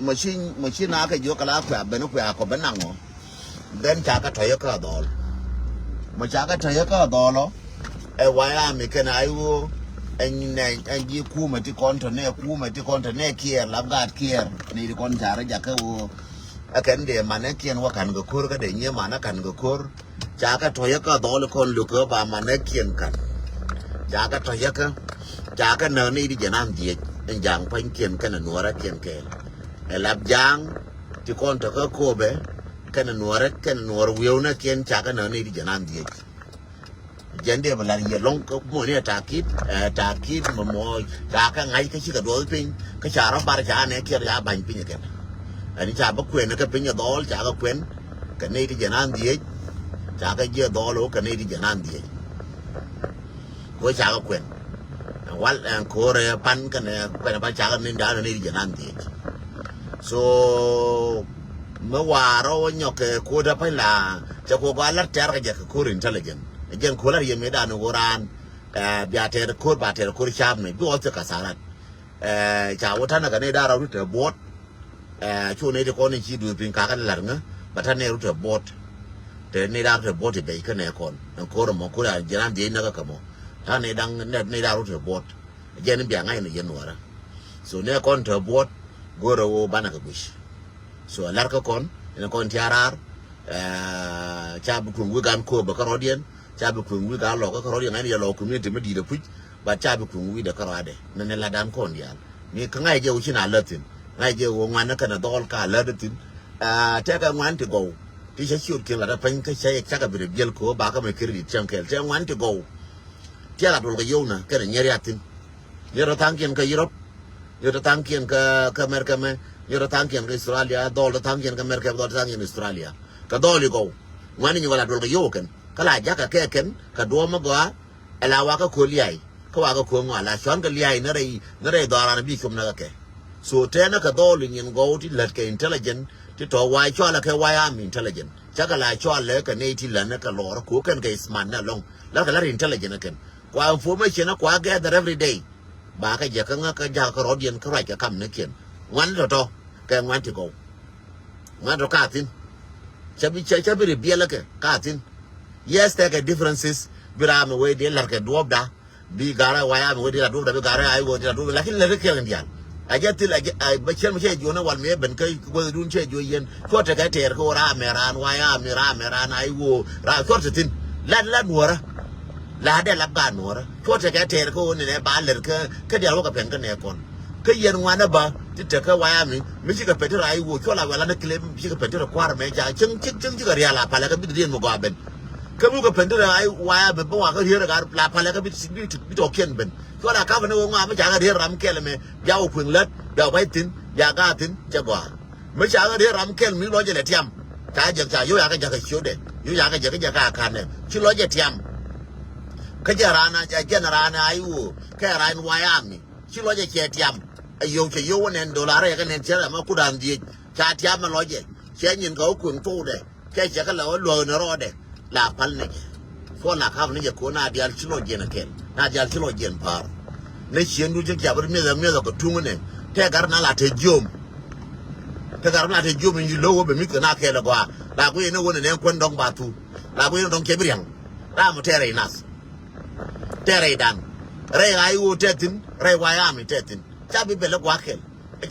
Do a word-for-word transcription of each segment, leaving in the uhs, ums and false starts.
machine machine a kɛ jiök kɛ la kuɛ ben kuɛ a kɔ ben naŋ ɔ. Then ca kɛ tɔyɛ kä dhɔl. Mɛ ca kɛ tɔyɛ kä dhɔl ɔ. Ɛ waya mi kɛn a iwo. Ɛn nɛ ɛn ji kumɛ ti kɔn tɔ nɛ kumɛ ti kɔn tɔ nɛ kiɛr lap gaat kiɛr ni ti kɔn ca rɛ jakä wo. Ɛ kɛn dee manɛ kiɛn wä kan kɛ kor kä dee nyie manɛ kan kɛ kor. Ca kɛ tɔyä kä dhɔl kɔn luk kä ba manɛ kiɛn kan. Ca kɛ tɔyä kä. Ca kɛ näk ni di jɛ nan dhiec in jaŋ pa̱ny kiɛn kɛnɛ nuɔrɛ kiɛn kɛɛl. Ɛ lap jaŋ ti kɔn tɔ kä kopɛ kɛnɛ nuɔrɛ kɛnɛ nuɔrɛ wi̱ewnɛ kiɛn ca kɛ näk ni di jɛ nan dhiec. Jɛn dee bɛ lar yɛ lɔŋ kä mɔni ɛ takit ɛ takit mɛ mɔ ca kɛ ŋa̱c kä cikɛ duɔth piny kä ca rɔ bar ca nɛ kiɛr ca ba̱ny piny kɛn. Ɛn ca bä kuɛn kä piny ɛ dhɔl ca kɛ kuɛn kɛ nɛy ti jɛ nan dhiec. Ca kɛ jiɛ dhɔl ɔ kɛ nɛy ti jɛ nan dhiec. Ko ca kɛ kuɛn ɛn wal ɛn ko̱rɛ pan kɛnɛ kuɛn pa ca kɛ ni dan nɛy ti jɛ nan dhiec. So mi waarɔ wä nyɔk kɛ ko̱dä pa̱ny la cɛ ko gɔaa lar tɛr kɛ jɛ kɛ ko̱r intelligent. Jɛn ko̱r lar yɛ mi dan wä raan bia tɛr ko̱r ba tɛr ko̱r cap mi bi wä thik kasarat. Ca wä tanɛ kɛ ni dan rɔ rut tɛ buɔt. Cu ni ti kɔn in ci duɔth piny kakɛ lar ŋä ba tanɛ rut tɛ buɔt. Tɛ ni dan rut tɛ buɔt i bɛc kɛ nɛ kɔn ɛn ko̱r mɔ ko̱r a jɛ nan dhiec näk kɛ mɔ. Tanɛ dan ni dan rut tɛ buɔt. Jɛn bia ŋa̱c ni yɛn nuɔrä. So ni kɔn tɛ buɔt go̱rɛ wo banɛ kɛ guic. So lar kä kɔn ni kɔn ti a raar. Ca bi kueŋ wi̱i̱ gan ko̱o̱p bä kä rɔ̱diɛn ca bi kueŋ wi̱i̱ gan lɔk kä rɔ̱diɛn ŋa̱c ni yɛ lɔk community mi di̱i̱t ɛ puc. But ca bi kueŋ wi̱i̱ dɛ kä rɔ̱dɛ ni ni lat dan kɔn diaal mi kä ŋa̱c jɛ wo ci na lät thi̱n. Ŋa̱c jɛ wo ŋuan ni kɛn ɛ dhɔl ka lät thi̱n. Tɛkɛ ŋuan ti gɔw ti cɛ ciöt kiɛn lat ɛ peny kä cɛ cakɛ bi rɛ biɛl ko̱o̱p ba kä mɛ credit cäŋ kɛl tɛ ŋuan ti gɔw. Tiɛl a duɔl kɛ yio̱w nä kɛnɛ nyɛr ya thi̱n. Nyɛr tɔ tha̱a̱ŋkiɛn kä Europe. Nyɛr tɔ tha̱a̱ŋkiɛn kä kä America mɛ. Nyɛr tɔ tha̱a̱ŋkiɛn kä Australia dhɔl tɔ tha̱a̱ŋkiɛn kä America dhɔl tɔ tha̱a̱ŋkiɛn Australia. Kɛ dhɔl i gɔw ŋuani nyɛ wala duɔl kɛ yio̱w kɛn kä la jakä kɛ kɛn kɛ duɔ̱ɔ̱m mi gɔaa. Ɛ la wakɛ ko̱ liay kä wakɛ ko̱ ŋɔa la cuan kɛ liay ni rɛy ni rɛy dhɔran bi com nä kɛ kɛ. So tɛnɛ kɛ dhɔl i nyin gɔw ti lät kɛ intelligent ti tɔ way cɔalɛ kɛ way am intelligent cakɛ la cɔalɛ kɛ ney ti lät ni kɛ lɔr ko̱ kɛn kɛ smart ni alɔŋ. Lakɛ lar intelligent kɛn kua information kua gather every day. Ba kä jɛ kä ŋä kä jakä kä rɔ̱diɛn kä ruac kɛ kam ni kiɛn ŋuan tɔ̱tɔ̱ kɛ ŋuan ti gɔw. Ŋuan tɔ ka thi̱n. Cä bi cä bi ri biɛl kɛ ka thi̱n. Yes tɛkɛ differences bi ram mi wee diɛ lar kɛ duɔ̱ɔ̱pda. Bi garɛ waya mi wee diɛ lar duɔ̱ɔ̱pda bi garɛ ay wee diɛ lar duɔ̱ɔ̱pda lakin lɛr kɛ kiɛl in dial. A jɛ thil a jɛ a bä cɛl mi cɛ juɔ̱n ɛ wal mi ɛ ben kä wee dun cɛ juɔ̱ yɛn cuɔ tekɛ tɛɛr kä wä ram mɛ ran waya mi ram mɛ ran ay wee ram cuɔ te thi̱n. Lat lat nuɔrä. La dee lap gaat nuɔrä cuɔ tekɛ tɛɛr kä wä ni nɛ ba lɛr kä kä dial wä kɛ pɛn kä nɛ kɔn. Kä yɛn ŋuanä bä ti tekä wayami mi cikɛ pɛn ti rɛy wä cuɔ la wɛla ni kilem cikɛ pɛn ti rɛ kua̱r mɛ ca cieŋ cieŋ cieŋ cikɛ rial a palɛ kä bi ti rien mi gɔaa ben. Kä mi kɛ pɛn ti rɛy wayami bä wakä rier ɛ gaat la palɛ kä bi bi bi tɔkiɛn ben cuɔ la kapɛ ni wä ŋɔaa mi ca kɛ rier ram kɛl mɛ bia wä kueŋ lät bia wä ba̱y thi̱n bia gaat thi̱n cɛ gɔaa. Mi ca ɣä riet ram kɛl mi lɔcɛ lɛ tiam. Ca jek ca yo̱ yakɛ jakä ciötdɛ yo̱ yakɛ jek jakä a ka̱nɛ ci lɔcɛ tiam. Kä jɛ raan a jɛn raan a i̱ ɣöö kɛ raan wayami ci lɔcɛ cɛ tiam. A yo̱ cɛ yo̱ wä nɛn dolar yɛ kɛ nɛn cɛ rɛm a kut an dhiec ca tiam a lɔcɛ cɛ nyin kɛ wä kueŋ tokdɛ. Kɛ cɛ kä la wä luäk ni rɔɔdɛ la pal ni jɛ. Puɔl la kap ni jɛ ko̱n na dial ci lɔ jiɛn kɛl na dial ci lɔ jiɛn pa̱a̱r. Ni ciëŋdu ci kiap ri miɛth miɛth kɛ tuŋ ni tɛ gar na la te jiom. Tɛ gar na la te jiom in ci lo̱k wä bɛ mi̱th kɛ na kɛl gɔaa la guiy ni wä ni nɛn kuän dɔŋ ba thu la guiy ni dɔŋ cɛ bi riaŋ. Ram tɛ rɛy nath tɛ rɛy dan rɛy ɣa̱c ɣöö tɛ thi̱n rɛy wa̱a̱ yam in tɛ thi̱n. Ca bi bɛl ɛ gua̱a̱k kɛl.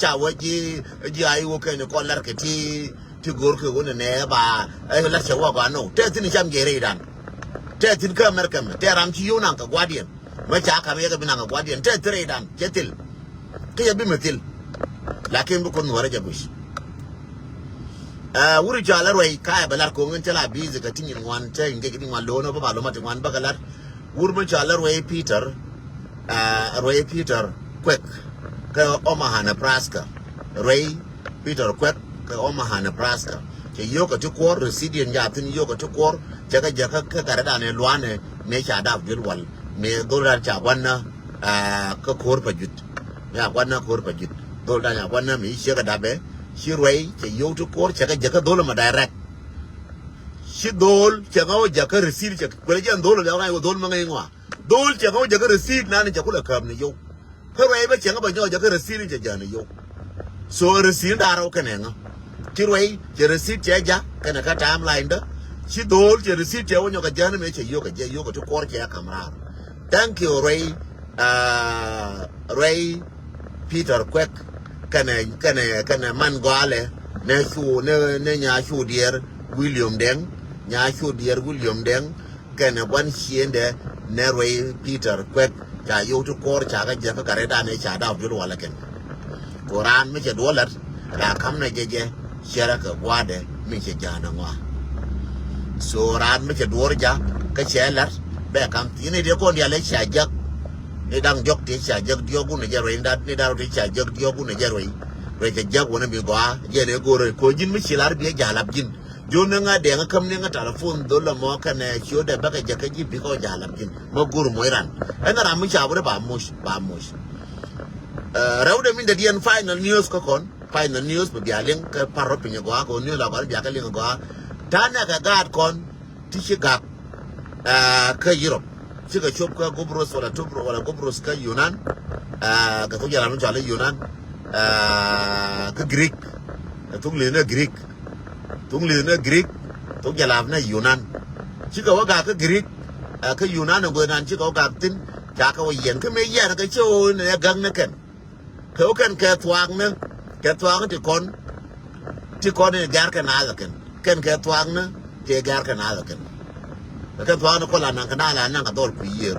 Ca wä ji̱ ji̱ a i̱ wä kɛn kɔn lar kɛ ti ti go̱r kɛ wä nɛ nɛ ba ɛ lar cɛ wä gɔaa nɔ tɛ thi̱n cam jɛ rɛy dan. Tɛ thi̱n kä America mɛ tɛ ram ci yio̱w naŋ kɛ gua̱diɛn. Mɛ ca kam yɛ kɛ bi naŋ kɛ gua̱diɛn tɛ thi̱n rɛy dan cɛ thil. Kä yɛ bi mɛ thil. Lakin bi kun nuɔrɛ jɛ guic. Ɛ wuri ca lɛ ruɛy ka yɛ bɛ lar ko̱ŋ in cɛ la bi̱i̱th kɛ ti nyin ŋuan tɛ in gek ti ŋuan lo̱o̱n ɔ bä ba lo̱ma ti ŋuan bä kɛ lar. Wur mi cɔal i̱ Ruey Peter, aa, Ruey Peter Kuek, kä Omaha, Nebraska. Ruey Peter Kuek kä Omaha, Nebraska. Cɛ yio̱w kɛ ti kuɔr, residiɛn ca thi̱n yio̱w kɛ ti kuɔr, cɛ kɛ jɛ kä kä gatdɛ dan ɛ lua̱nɛ, mëë ca dap juel wal, mëë dho̱l dan ca gua̱n na, aa, kä ko̱r pa jut. Mëë ca gua̱n na ko̱r pa jut. Dho̱l dan ca gua̱n na mëë ci ciek ɛ dapɛ, ci Ruey cɛ yio̱w ti kuɔr, cɛ kɛ jɛ kä dho̱l ɛmɔ direct. Ci dho̱l cɛ ŋa wä jakä receipt cɛ kuɛlɛ jɛ dho̱l ɛ ŋa wä dho̱l ma ŋäc ŋɔa. Dho̱l cɛ ŋa wä jakä receipt nani cɛ kulɛ käp ni yio̱w. Kä ruɛy bä cɛ ŋa bä nyɔk jakä receipt ni cɛ ja̱ ni yio̱w. So receipt da̱rä wä kɛnɛ ŋä. Ci ruɛy cɛ receipt cɛ jak kɛnɛ kä timeline dä. Ci dho̱o̱l cɛ receipt cɛ wä nyɔk kɛ jɛn mëë cɛ yio̱k kɛ jɛ yio̱k kɛ ti kuɔr cɛ kam raar. Thank you ruɛy, ah, ruɛy Peter Kuek kɛnɛ kɛnɛ kɛnɛ man gɔalɛ nɛ cu nɛ nɛ nya cu diɛɛr William Deng, nya cu diɛɛr William Deng. Kɛnɛ gua̱n ciëndɛ nɛ ruɛy Peter Kuek ca yio̱w ti kuɔr ca kɛ jɛ kä gat rɛydan ëë ca dap jul walɛ kɛn. Ku raan mi cɛ duɔ̱ɔ̱r la̱t la ka̱m nɛ jɛ jɛ cɛ rɛ kɛ gua̱a̱dɛ mi cɛ ja̱a̱n ɛŋɔa. So raan mi cɛ duɔ̱ɔ̱r ja̱ kä cɛ la̱t bɛ ka̱m thi̱n i̱ diɛ kɔn diaal ëë ca jäk. Ni da̱ŋ diɔ̱k ti ca jäk diɔ̱k wun ɛ jɛ ruɛy ni da̱ŋ rɛw ti ca jäk diɔ̱k wun ɛ jɛ ruɛy. Ruɛy cɛ jäk wun ɛ mi gɔaa jɛ ni go̱o̱r ɛ ko̱ ji̱n mi ci lar biɛ ja̱a̱l ap ji̱n. Jɔn ni ŋa dɛŋ käm ni ŋa telephone dhol la mɔ kɛnɛ ciö dɛ bäkɛ jɛ kä ji̱ bikɔ ja̱a̱l ap ji̱n. Mä go̱o̱r mɔc ran. Ɛn ram mi ca wurɛ ba moc ba moc. Eh, rɛw dɛ min dɛ diɛn final news kä kɔn. Final news bɛ bia liŋ kä par rɔ piny gɔaa kɛ news la gɔaa bia kä liŋ gɔaa. Tanɛ kɛ gaat kɔn ti ci gak, ah, kä Europe. Cikɛ cop kä Gobros wala Tubro wala Gobros kä Yunan. Ah, kɛ thok jɛ ram mi cɔal i̱ Yunan. Ah, kä Greek. Kɛ thok li̱th ni Greek. Thok li̱th ni Greek. Thok jɛ ram ni Yunan. Cikɛ wä gak kä Greek. Ah, kä Yunan in guɛ nan cikɛ wä gak thi̱n. Ca kɛ wä yiɛn kä mëë yiɛn kɛ cɛ wä ni ɛ gak ni kɛn. Kɛ wä kɛn kɛ thuaakni kɛ thuaakni ti kɔn ti kɔn in gɛr kɛ naath kɛn kɛn kɛ thuaakni ti gɛr kɛ naath kɛn. Kɛ kɛn thuaakni kɔn la naŋ kɛ naath la naŋ kɛ dhɔl kui̱ yiër.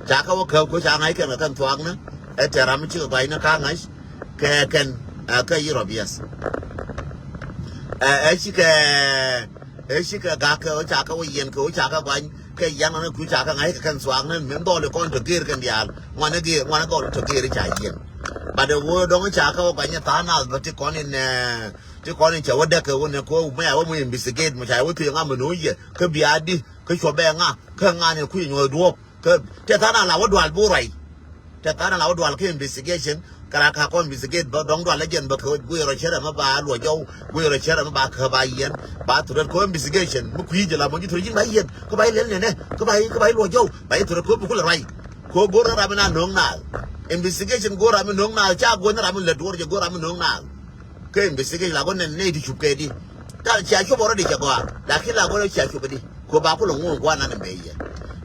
Ca kɛ wä käp kɛ ca ŋa̱c kɛn kɛ kɛn thuaakni ɛ tɛ ram mi cikɛ gua̱cni ka ŋa̱c kɛ kɛn ɛ kɛ Europe, yes. Ɛ ɛ cikɛ Ëë cikɛ gak kɛ ɣöö ca kɛ wä yiɛn kɛ ɣöö ca kɛ guany kɛ yian ɣän ku ca kɛ ŋa̱c kɛ kɛn thuaak ni min dhɔl ikɔn tɔ gër kɛn diaal ŋuan i̱ gër ŋuan i̱ dhɔl tɔ gër i̱ ca yiɛn. But ɛ ɣöö dɔ̱ŋ ca kɛ wä guany i̱ tha̱a̱ŋ naath bä ti kɔn in, eh, ti kɔn in cɛ wä däk kɛ wä nɛ kɛ wä mɛ a wä mu investigate mu ca wä thiee ŋa mi no̱o̱ŋ yɛ kä bia di kä cuɔ bɛ ŋa kä ŋa ni kui̱ nyuɔ̱th duɔ̱ɔ̱p. Kä tɛ tha̱a̱ŋ naath la wä dual bo̱o̱ ruac. Tɛ tha̱a̱ŋ la wä dual kä investigation kɛ ra ka kɔ investigate bä dɔ̱ŋ dual lä jɛn bä kɛ guiɛrɔ cärɛ mɛ ba luɔ jɔw guiɛrɔ cärɛ mɛ ba kä ba yiɛn ba thurɛt kɔ investigation mi kui̱ jɛ la mɔ ji̱ thurɛ ji̱n ba yiɛn kä ba ilɛl nɛnɛ kä ba kä ba iluɔ jɔw ba i̱ thurɛt kɔ bukul ruac. Kɔ go̱r ram mi na no̱o̱ŋ naath investigation go̱r ram mi no̱o̱ŋ naath ca go̱r ni ram mi lät duɔr jɛ go̱r ram mi no̱o̱ŋ naath. Kɛ investigation la gɔn nɛn nɛy ti cup kɛ di. Tal cia cup already cɛ gɔaa. Lakin la gɔn cia cup di. Ko ba kulɛ ŋuŋ guan nan bɛ yɛ.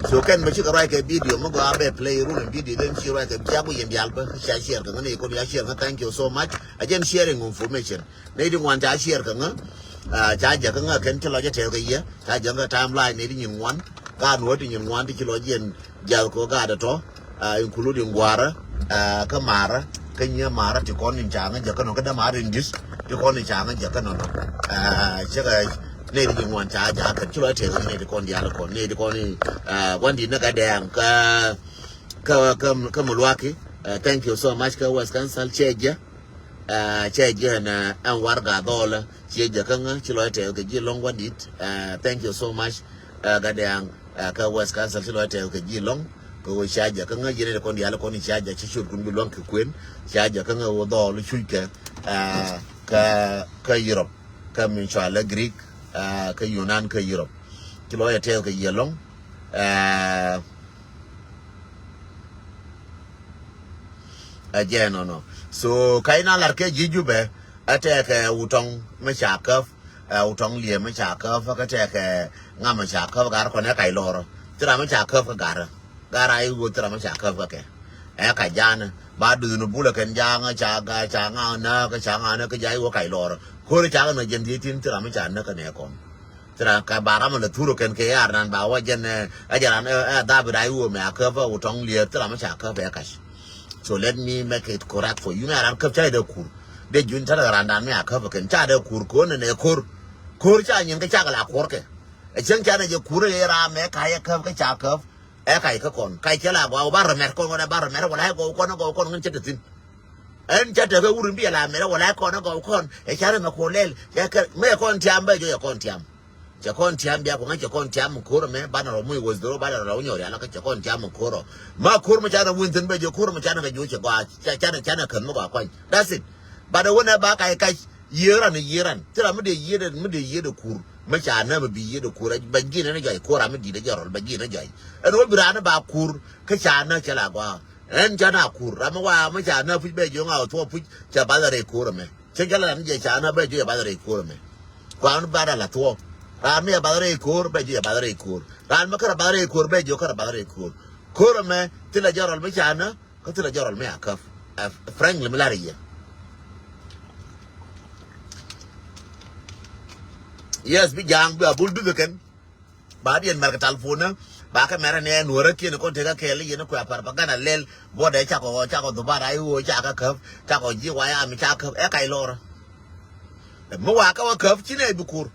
So kɛn bɛ cikɛ ruac kɛ video mi gɔaa bɛ play rul in video den ci ruac kɛ cia ku yɛn dial bä cia share kɛ ŋä ni kun ya share ŋä, thank you so much. A jɛn sharing information. Nɛy di ŋuan ca share kɛ ŋä. Ah, ca jɛ kɛ ŋä kɛn ci lɔ jɛ tɛw kɛ yɛ. Ca jɛ ŋä timeline nɛy di nyin ŋuan. Ka nuɔ di nyin ŋuan di ci lɔ jɛ jiath kɛ ɣöö gaat ɛ tɔ̱, ah, including gua̱a̱rä, ah, kä ma̱a̱rä kä nyiee ma̱a̱rä ti kɔn in ca ŋäc jɛ kä nɔ kä dämaari in di̱t ti kɔn in ca ŋäc jɛ kä nɔ nɔ. Ah, cä kɛ nɛy ti ji̱ ŋuan ca jakä kɛn ci lɔ tëë kä nɛy ti kɔn diaal kɔn nɛy ti kɔn in, ah, gua̱n di̱t ni kä dɛɛŋ kä kä kä kä mi lua̱ki. Ah, thank you so much kä West Council cɛ jɛ. Ah, cɛ jɛ ɛn, ah, ɛn warɛga dhɔlä ciɛ jɛ kä ŋä ci lɔ tëë kɛ ji̱ lɔ̱ŋ gua̱n di̱t. Ah, thank you so much. Ah, kä dɛɛŋ. Ah, kä West Council ci lɔc tɛɛth kɛ ji̱ lɔ̱ŋ kɛ ɣöö cia jɛ kä ŋäc yɛn ɛ kɔn diaal kɔn cia jɛ ci ciöt kun bi luäŋ kɛ kuën cia jɛ kä ŋäc ɣöö dhɔɔl cuc kɛ, ah, kä kä Europe kä min cɔal ɛ Greek, ah, kä Yunan kä Europe ci lɔc ɛ tɛɛth kɛ yiɛ lɔ̱ŋ. Ah, ɛ jɛ nɔnɔ so ka in a lar kɛ ji̱ Jubɛ ɛ tɛɛkɛ wutɔŋ mi ca käp. Ɛ wutɔŋ liee mi ca käp kä tɛɛkɛ ŋa mi ca käp gar kɔn ɛ kac lɔrä. Thira mi ca käp kä garä. Gar a i̱ ɣöö thira mi ca käp kä kɛ ɛ kac ja̱a̱nä ba duthni bulä kɛn ja̱a̱ŋä ca ga ca ŋa̱a̱ näk kä ca ŋa̱a̱ näk kä ja̱a̱ i̱ ɣöö kac lɔrä. Ko̱ri ca kɛ nɔ jɛn dhiec tin thira mi ca näk kä nɛ kɔn. Thira ka ba ram lɛ thur kɛn kɛ yar nan ba wä jɛn, eh, ɛ jɛ ran, eh, eh, dhabit a iwö mɛ a käp ɛ wutɔŋ liee thira mi ca käp ɛ kac. So let me make it correct for you. Mɛ ran käp ca idɛ kur. Dee jun ca dɛ ran dan mɛ a käp kɛn ca dɛ kur ko̱n nɛ ko̱r. Ko̱r ca nyin kä ca kɛ la kuɔr kɛ. Ɛ cäŋ ca nɛ jɛ kur ɛ ram mɛ ka yɛ käp kä ca käp. Ɛ ka yɛ kä kɔn ka yɛ cɛ la gɔaa wä ba rɛ mɛr kɔn wä ba rɛ mɛr wä la yɛ gɔw kɔn gɔw kɔn ŋän cɛ te thin. Ɛn ca tekɛ wur in bi ala mɛrɛ wala ɛ kɔn ɛ gɔw kɔn ɛ ca rɛ mɛ kuɔ lɛl. Cɛ kɛ mɛ ɛ kɔn tiam bɛ jɔ ɛ kɔn tiam. Cɛ kɔn tiam bia kɔ ŋa̱c cɛ kɔn tiam mi ko̱r ɛmɛ banɛ rɔ muc wä dhoro banɛ rɔ la wä nyɔri ala kä cɛ kɔn tiam mi ko̱r rɔ. Ma ko̱r mi canɛ win thin bɛ jɔ ko̱r mi canɛ kɛ jɔ cɛ gɔaa. Canɛ canɛ kän mi gɔaa kɔny. That's it. But ɛ wä nɛ ba kac kac. Yiëë ran, yiëë ran. Thil ram mi dee yiëë dee, mi dee yiëë dee kur. Mi ca nä mi bi yiëë dee kur. Bɛ ji̱n ɛn jɔc ko̱r ram mi di̱t ɛ jɛ rɔl bɛ ji̱n ɛ jɔc. Ɛn wä bi ran ba kur kä ca nä cɛ la gɔaa. Ɛn ca na kur ram mi wa mi ca na puc bɛ jiöŋ a thuɔ puc ca bath a rɛy ko̱r ɛmɛ. Cä jal ran jɛ canä bɛ ji̱ ɛ bath rɛy ko̱r ɛmɛ. Kuan ba da la thuɔ̱k. Ran mi ɛ bath rɛy ko̱r bɛ ji̱ ɛ bath rɛy ko̱r. Ran mi kärɛ bath rɛy ko̱r bɛ ji̱ ɛ kärɛ bath rɛy ko̱r. Ko̱r ɛmɛ thilɛ jɔrɔl mi canä kä thilɛ jɔrɔl mi a käp. Ɛ, frankly mi lar yɛ. Yes, bi ja̱a̱ŋ bi a bul duth kɛn. Ba diɛn mɛr kɛ talpon ni ba kɛ mɛrɛ ni ɛ nuɔrä kiɛn kɔn tekɛ kɛɛl yɛn kuɛ propaganda lɛl. Buɔdɛ cakɔ cakɔ dhubat a iwuɔ cakɛ käp cakɔ ji̱ waya mi cakɛ käp ɛ kac lɔrä. Mi wa kɛ wä käp ci nɛ bi kur.